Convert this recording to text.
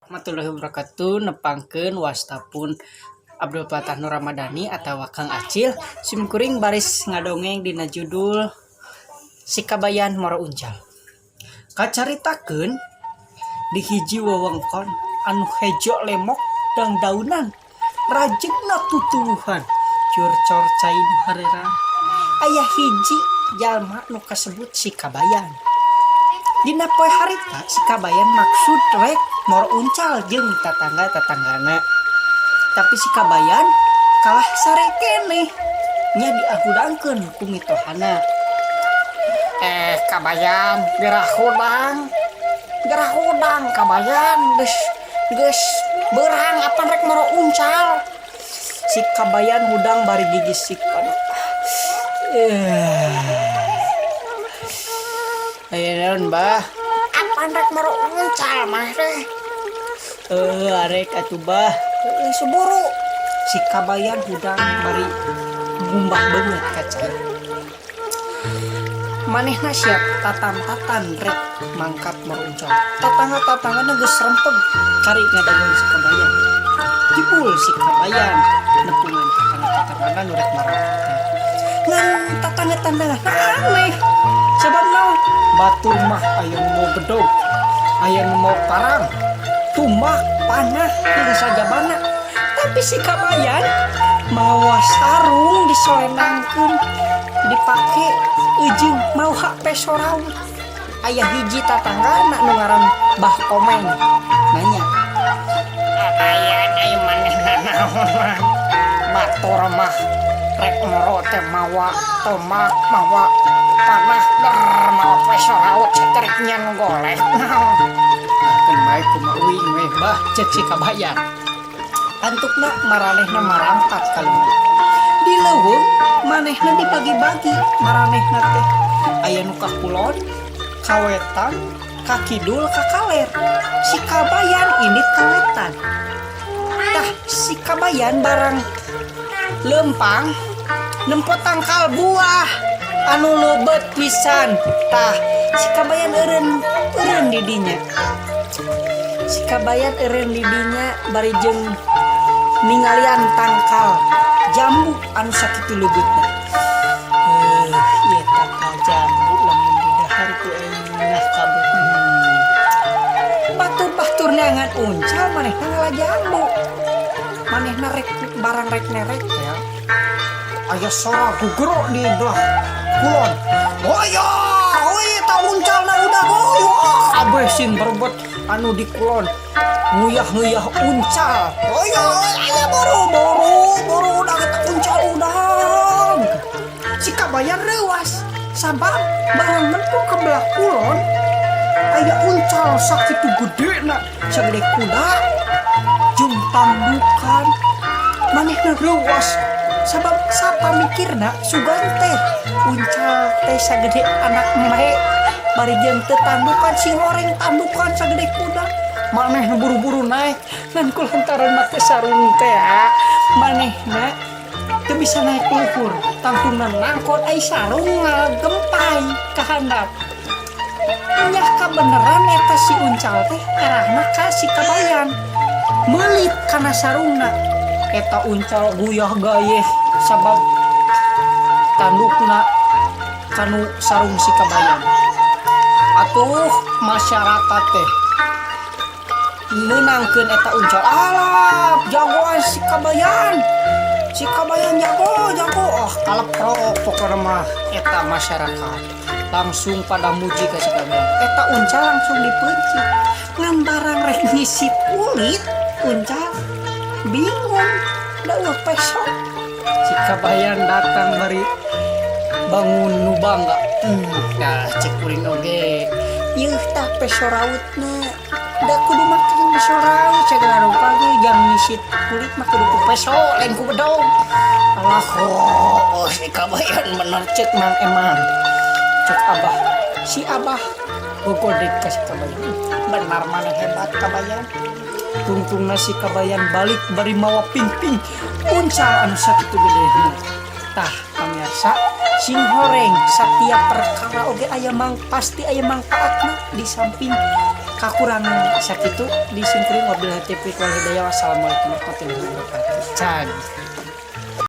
Warahmatullahi wabarakatuh. Nepangkeun, wasta pun Abdul Fatah Nur Ramadhani atau Kang Acil. Sim kuring baris ngadongeng dina judul Si Kabayan Moro Uncal. Kacaritakeun di hiji wewengkon anu hejo lemok dang daunan, rajegna tutuwuhan, curcor cai nu harerang, aya hiji jalma nu kasebut Si Kabayan. Dina poe harita si Kabayan maksud rek moro uncal jeung tatangga-tatanggana. Tapi si Kabayan kalah sare keneh nya, diahudangkeun ku mitohana. "Eh, Kabayan, gerah hudang, gerah hudang, Kabayan. Geus, geus beurang, apan rek moro uncal?" Si Kabayan hudang bari gigisik. Aduh, eh. Aya naon, Bah? Apan rek moro uncal mah teh? Eh, arek atuh, Bah. Eh, suburu. Si Kabayan hudang bari ngumbah beungeut ka cai. Manehna siap tatan-tatan rek mangkat moro uncal. Tatangga-tatanggana geus rempeg kari ngadagoan si Kabayan. Jebul si Kabayan nepungan tatangga-tatanggana nu rek maro teh. Ngan tatangga-tatangga aneh. Sebab naon? Batur mah aya nu mawa bedog, aya nu mawa parang, tumbak, panah, jeung sajabana. Tapi si Kabayan mawa sarung disolenangkeun, dipake, ujung mawa peso raut. Aya hiji tatanggana nu ngaran Bah Komeng nanya. "Kabayan, ai manehna naonan? Batur mah rek moro teh mawa tombak, mawa panah, der mawa peso raut, ceterik nyan golek naon?" "Ah, keun bae, kumaha uing we, Bah," cek si Kabayan. Antukna maranehna marangkat ka leuweung. Di leuweung manehna dibagi-bagi, maranehna teh aya nu ka kulon, ka wetan, ka kidul, ka kaler. Si Kabayan indit ka wetan. Tah, si Kabayan barang lempang nempo tangkal buah anu leubet pisan. Tah, si Kabayan eureun eureun di dinya. Si Kabayan eureun di dinya bari jeung ningalian tangkal jambu anu sakitu leubeutna. Eh, ieu tangkal jambu lamun didahar ku eunah kabeh. Batur-batur neangan uncal, manehna ngala jambu. Manehna rek barang rek nerek ya. Aya sora gugero di belah kulon. "Oh ya, oh iya, ta uncalna udah, oh wah." Kabeh sing berebut anu di kulon nguyah-nguyah uncal. "Oh iya, aya buru buru buru, udah kita uncal udah." Si Kabayan reuas sabab barang nempo ke belah kulon aya uncal sakitu gede na, sagede kuda jeung tandukan. Manehna reuas sabab sapa mikirna sugan teh uncal teh sagede anak embe bari jeung teu tandukan, sing horeng tandukan sagede kuda. Manehna buru-buru naik, ngan kulantaran make sarung teh manehna teu bisa naik luhur, tangtungna nangkot, ai sarung ngagempay ka handap. Nyah, kabeneran eta si uncal teh arahna ka si Kabayan, meulit kana sarungna. Eta uncal guyah gayeh sabab tandukna kanu sarung si Kabayan. Atuh masyarakat teh menangkeun eta uncal. "Alah, jagoan si Kabayan, si Kabayan jago jago." Oh, kaleprok pokokna mah eta masyarakat langsung pada muji ke si Kabayan. Eta uncal langsung dipeuncit, ngan barang rek nyisit kulit uncal bingung, da euweuh peso. Si Kabayan datang bari bangun nu bangga. Nah, cek kuring oge yeuh, tah peso rautna, da kudu make peso raut segala rupa ge. Jang nyisit kulit mah kudu ku peso, lain ku bedog. Alah, oh, si Kabayan bener cek Mang Eman, cek Abah. Si Abah gogodek ka si Kabayan, "Benar, mana hebat, Kabayan." Tungtungna si Kabayan balik bari mawa pingping uncal anu sakitu gedena. Tah, pamirsa, sing horeng, setiap perkara oge aya mang pasti aya mangfaatna di samping. Kakurangan sakitu di simkuring, wabillahi taufiq wal hidayah, wassalamualaikum warahmatullahi wabarakatuh. Cag.